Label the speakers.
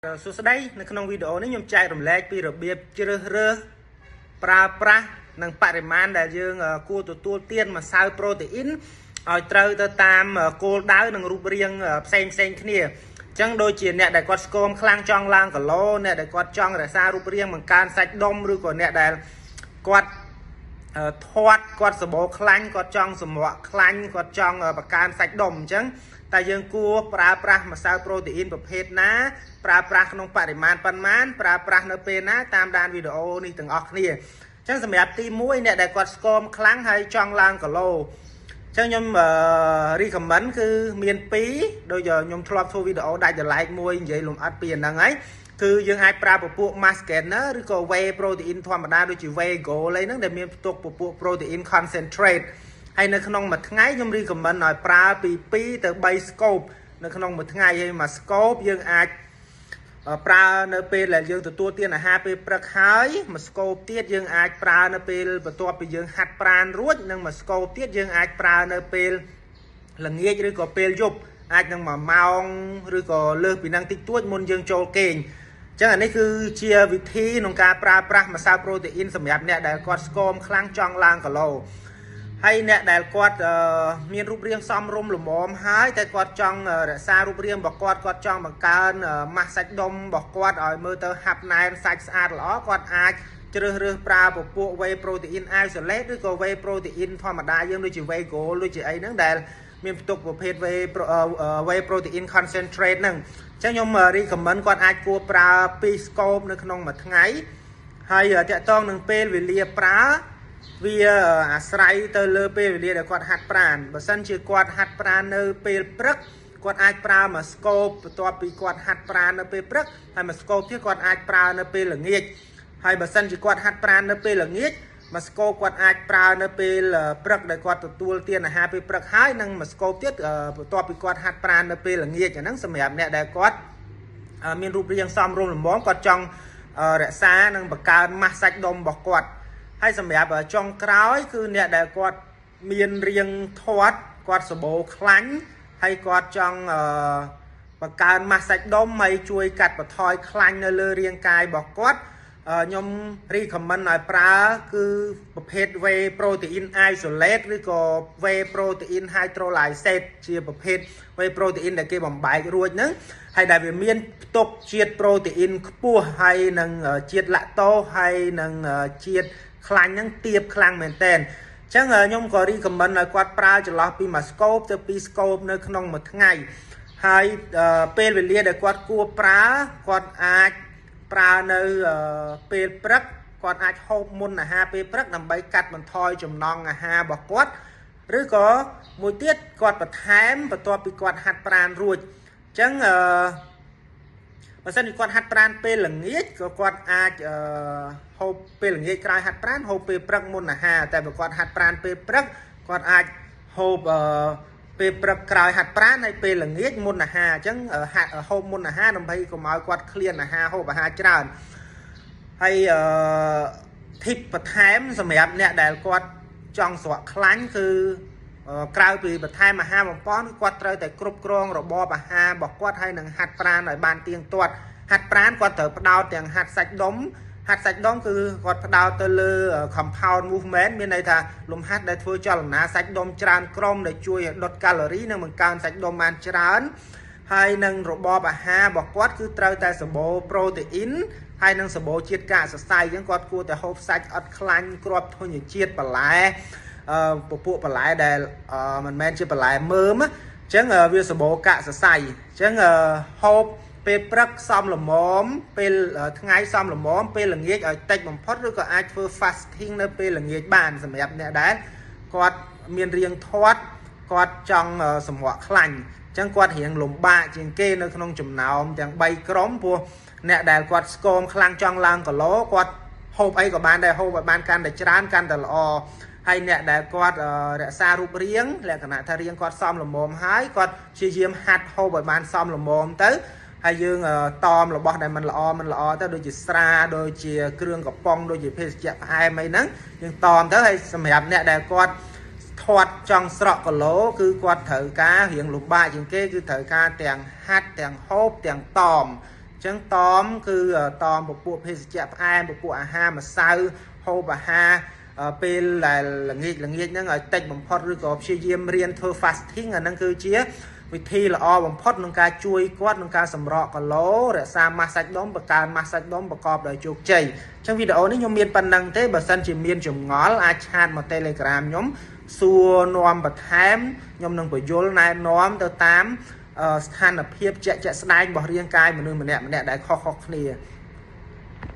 Speaker 1: សួស្តីនៅក្នុងវីដេអូនេះខ្ញុំចែករំលែកពីរបៀបជ្រើសរើសប្រើប្រាស់និងបរិមាណដែលយើងគួរទទួលទានម្សៅប្រូតេអ៊ីនឲ្យត្រូវទៅតាមគោលដៅនិងរូបរាងផ្សេងផ្សេងគ្នាអញ្ចឹងដូចជាអ្នកដែលគាត់ស្គមខ្លាំងចង់ឡើងគីឡូអ្នកដែលគាត់ចង់រក្សារូបរាងបង្កើនសាច់ដុំឬក៏អ្នកដែលគាត់ ធាត់គាត់សបោខ្លាញ់គាត់ចង់សម្រក់ខ្លាញ់គាត់ចង់បង្កើនសាច់ដុំអញ្ចឹងតែយើងគួរប្រើប្រាស់ម្សៅប្រូតេអ៊ីនប្រភេទណាប្រើប្រាស់ក្នុងបរិមាណប៉ុន្មានប្រើប្រាស់នៅពេលណាតាមដានវីដេអូនេះទាំងអស់គ្នាអញ្ចឹងសម្រាប់ទី1អ្នកដែលគាត់ស្គមខ្លាំងហើយចង់ឡើងគីឡូអញ្ចឹងខ្ញុំ recommend គឺមាន2ដូចខ្ញុំធ្លាប់ធ្វើវីដេអូដាច់ដោយឡែកមួយនិយាយលម្អិតពីអាហ្នឹងហើយគឺយើងអាចប្រើពពួក mass gainer ឬក៏ whey protein ធម្មតាដូចជា whey gold អីហ្នឹងដែលមានផ្ទុកពពួក protein concentrate ហើយនៅក្នុងមួយថ្ងៃខ្ញុំ recommend ឲ្យប្រើពី2ទៅ3 scoop នៅក្នុងមួយថ្ងៃហើយមួយ scoop យើងអាចប្រើនៅពេលដែលយើងទទួលទានអាហារពេលព្រឹកហើយមួយ scoop ទៀតយើងអាចប្រើនៅពេលបន្ទាប់ពីយើងហាត់ប្រាណរួចនិងមួយ scoop ទៀតយើងអាចប្រើនៅពេលល្ងាចឬក៏ពេលយប់អាចនឹង1ម៉ោងឬក៏លើសពីនឹងតិចតួចមុនយើងចូលគេងចឹងអានេះគឺជាវិធីក្នុងការប្រើប្រាស់ម្សៅប្រូតេអ៊ីនសម្រាប់អ្នកដែលគាត់ស្គមខ្លាំងចង់ឡើងគីឡូហើយអ្នកដែលគាត់មានរូបរាងសមរម្យល្មមហើយតែគាត់ចង់រក្សារូបរាងរបស់គាត់គាត់ចង់បង្កើនម៉ាស់សាច់ដុំរបស់គាត់ឲ្យមើលទៅហាប់ណែនសាច់ស្អាតល្អគាត់អាចជ្រើសរើសប្រើពពួក whey protein isolate ឬក៏ whey protein ធម្មតាយើងដូចជា whey gold ដូចជាអីហ្នឹងដែលមានផ្ទុកប្រភេទ whey protein concentrate ហ្នឹងអញ្ចឹងខ្ញុំ recommend គាត់អាចគួរប្រើ2 scoop នៅក្នុងមួយថ្ងៃហើយតាក់ទងនឹងពេលវេលាប្រើវាអាស្រ័យទៅលើពេលវេលាដែលគាត់ហាត់ប្រាណបើសិនជាគាត់ហាត់ប្រាណនៅពេលព្រឹកគាត់អាចប្រើមួយ scoop បន្ទាប់ពីគាត់ហាត់ប្រាណនៅពេលព្រឹកហើយមួយ scoop ទៀតគាត់អាចប្រើនៅពេលល្ងាចហើយបើសិនជាគាត់ហាត់ប្រាណនៅពេលល្ងាចមួយ scoop គាត់អាចប្រើនៅពេលព្រឹកដែលគាត់ទទួលទានអាហារពេលព្រឹកហើយនិងមួយ scoop ទៀតបន្ទាប់ពីគាត់ហាត់ប្រាណនៅពេលល្ងាចអាហ្នឹងសម្រាប់អ្នកដែលគាត់មានរូបរាងសមរម្យល្មមគាត់ចង់រក្សានិងបង្កើនម៉ាស់សាច់ដុំរបស់គាត់ហើយសម្រាប់ចុងក្រោយគឺអ្នកដែលគាត់មានរាងធាត់គាត់សបោខ្លាញ់ហើយគាត់ចង់បង្កើនម៉ាស់សាច់ដុំហើយជួយកាត់បន្ថយខ្លាញ់នៅលើរាងកាយរបស់គាត់ខ្ញុំ recommend ឲ្យប្រើគឺប្រភេទ whey protein isolate ឬក៏ whey protein hydrolysate ជាប្រភេទ whey protein ដែលគេបំបែករួចហ្នឹងហើយដែលវាមានផ្ទុកជាតិ protein ខ្ពស់ហើយនឹងជាតិ lactose ហើយនឹងជាតិខ្លាញ់ហ្នឹងទាបខ្លាំងមែនតើអញ្ចឹងខ្ញុំក៏ recommend ឲ្យគាត់ប្រើចន្លោះពី1 scoop ទៅ2 scoop នៅក្នុងមួយថ្ងៃហើយពេលវេលាដែលគាត់គួរប្រើគាត់អាចប្រើនៅពេលព្រឹកគាត់អាចហូបមុនអាហារពេលព្រឹកដើម្បីកាត់បន្ថយចំណង់អាហាររបស់គាត់ឬក៏មួយទៀតគាត់បន្ថែមបន្ទាប់ពីគាត់ហាត់ប្រាណរួចអញ្ចឹងអឺបើសិនជាគាត់ហាត់ប្រាណពេលល្ងាចក៏គាត់អាចអឺហូបពេលល្ងាចក្រោយហាត់ប្រាណហូបពេលព្រឹកមុនអាហារតែបើគាត់ហាត់ប្រាណពេលព្រឹកគាត់អាចហូបអឺពេលព្រឹកក្រោយហាត់ប្រាណហើយពេលល្ងាចមុនអាហារអញ្ចឹងហាត់ហូបមុនអាហារដើម្បីកុំឲ្យគាត់ឃ្លានអាហារហូបអាហារច្រើនហើយអឺ tip បន្ថែមសម្រាប់អ្នកដែលគាត់ចង់ស្រកខ្លាញ់គឺក្រៅពីបន្ថែមអាហារបំប៉នគាត់ត្រូវតែគ្រប់គ្រងរបបអាហាររបស់គាត់ហើយនឹងហាត់ប្រាណឲ្យបានទៀងទាត់ហាត់ប្រាណគាត់ត្រូវផ្ដោតទាំងហាត់សាច់ដុំហាត់សាច់ដុំគឺគាត់ផ្ដោតទៅលើ compound movement មានន័យថាលំហាត់ដែលធ្វើចលនាសាច់ដុំច្រើនក្រុមដែលជួយឲ្យដុតកាឡូរីនិងបង្កើនសាច់ដុំបានច្រើនហើយនឹងរបបអាហាររបស់គាត់គឺត្រូវតែសម្បូរប្រូតេអ៊ីនហើយនឹងសម្បូរជាតិកាកសរសៃអញ្ចឹងគាត់គួរតែហូបសាច់អត់ខ្លាញ់គ្រាប់ធញ្ញជាតិបន្លែអឺពពួកបន្លែដែលមិនមែនជាបន្លែមើមអញ្ចឹងវាសម្បូរកាកសរសៃអញ្ចឹងហូបពេលព្រឹកសមល្មមពេលថ្ងៃសមល្មមពេលល្ងាចឲ្យតិចបំផុតឬក៏អាចធ្វើ fasting នៅពេលល្ងាចបានសម្រាប់អ្នកដែលគាត់មានរាងធាត់គាត់ចង់សម្រក់ខ្លាញ់អញ្ចឹងគាត់រៀងលំបាកជាងគេនៅក្នុងចំណោមទាំង3ក្រុមព្រោះអ្នកដែលគាត់ស្គមខ្លាំងចង់ឡើងគីឡូគាត់ហូបអីក៏បានដែរហូបឲ្យបានកាន់តែច្រើនកាន់តែល្អហើយអ្នកដែលគាត់រក្សារូបរាងលក្ខណៈថារាងគាត់សមល្មមហើយគាត់ព្យាយាមហាត់ហូបឲ្យបានសមល្មមទៅហើយយើងតមរបស់ដែលមិនល្អមិនល្អទៅដូចជាស្រាដូចជាគ្រឿងកំប៉ុងដូចជាភេសជ្ជៈផ្អែមអីហ្នឹងយើងតមទៅហើយសម្រាប់អ្នកដែលគាត់ធាត់ចង់ស្រកគីឡូគឺគាត់ត្រូវការរៀងលំបាកជាងគេគឺត្រូវការទាំងហាត់ទាំងហូបទាំងតមអ ចឹងតមគឺតមពពួកភេសជ្ជៈផ្អែមពពួកអាហារម្សៅហូបអាហារពេលដែលល្ងាចល្ងាចហ្នឹងឲ្យតិចបំផុតឬក៏ព្យាយាមរៀនធ្វើ fasting អាហ្នឹងគឺជាវិធីល្អបំផុតក្នុងការជួយគាត់ក្នុងការសម្រកគីឡូរក្សាម៉ាស់សាច់ដុំបង្កើនម៉ាស់សាច់ដុំប្រកបដោយជោគជ័យអញ្ចឹងវីដេអូនេះខ្ញុំមានប៉ុណ្ណឹងទេបើសិនជាមានចម្ងល់អាច chat មក Telegram ខ្ញុំសួរនាំបន្ថែមខ្ញុំនឹងពន្យល់ណែនាំទៅតាមស្ថានភាពជាក់ជាក់ស្ដែងរបស់រាងកាយមនុស្សម្នាក់ម្នាក់ដែលខុសៗគ្នា។